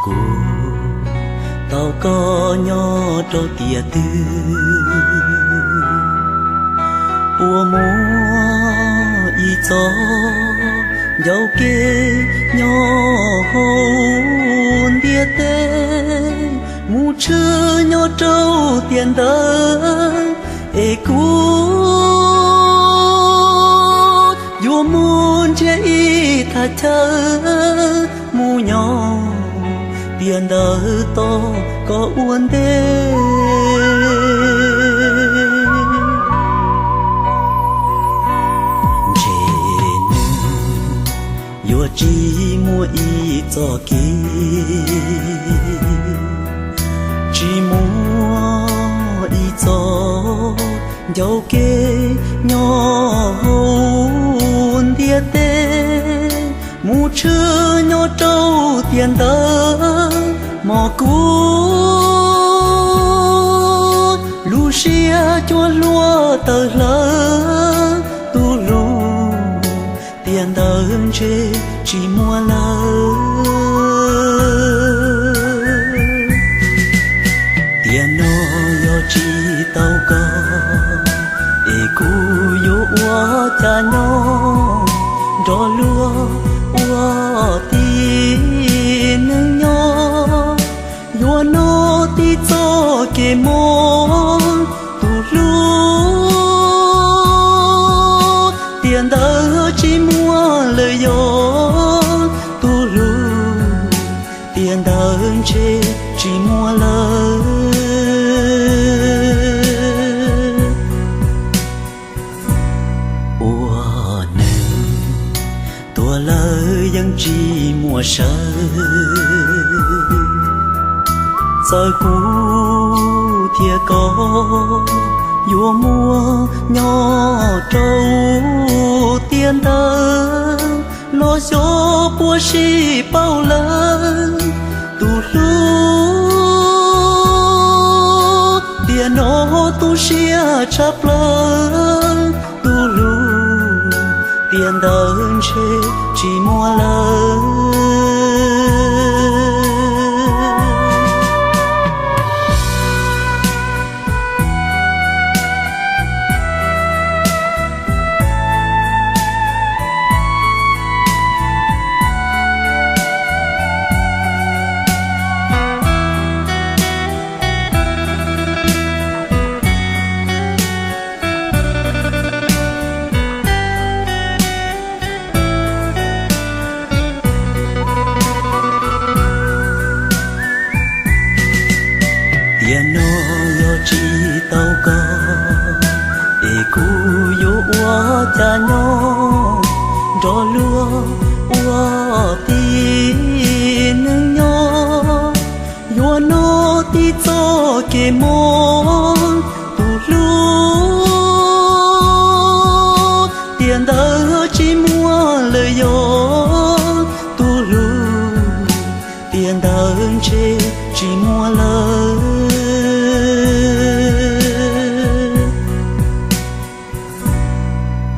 Kuv tau koj nyob rau tiam twg? Puas muaj ib txoj ncauj kev nyob hauv ntiaj teb, mus tshwm nyob rau tiam ntawd, es kuv yuav mus nrhiav ib thaj chaw mus nyob tiam ntawd tos koj ua ntej. Ntshe nws yuav tsis muaj ib txoj kev, tsis muaj ib txoj ncauj kev nyob hauv ntiaj teb, mus tshwm nyob rau tiam ntawd, hmo kuv lub siab cuag hlua tawm hlaws, tus hlub tiam ntawd ntshe tsis muaj lawm. Tiam no yog tsis tau koj, es kuv yuav ua cas nyob nrog luag ua tib neeg nyob. Yuav noj tib txoj kev mob, tus hlub tiam ntawd tsis muaj lawm, yog tus hlub tiam ntawd ntshe tsis muaj lawm. Ua neeg tuag lawm yeej tsis muaj sawv, txawm kuv thiab koj yuav muaj nyob rau tiam ntawd, los xyov puas sib pauj lawm. Tus hlub tiam no tu siab tshaj plaws, tus hlub tiam ntawd ntshe tsis muaj lawm. Tiam no yog tsis tau koj, es kuv yuav ua cas nyob nrog luag ua tib neeg nyob. Yuav noj tib txoj kev mob, tus hlub tiam ntawd tsis muaj lawm, yog tus hlub tiam ntawd ntshe tsis muaj lawm.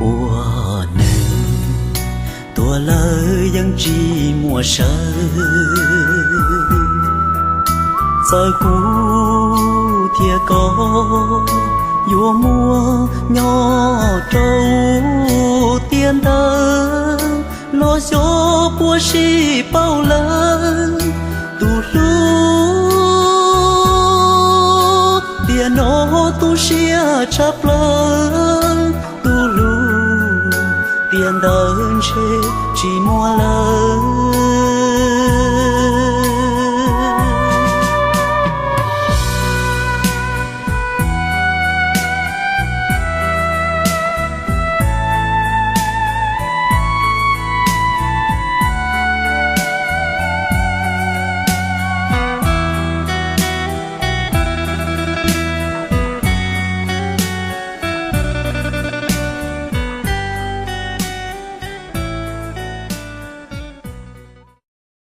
Ua neeg tuag lawm yeej tsis muaj sawv, txawm kuv thiab koj yuav muaj nyob rau tiam ntawd, los xyov puas sib pauj lawm. Tus hlub tiam no tu siab tshaj plaws, tus hlub tiam ntawd ntshe tsis muaj lawm.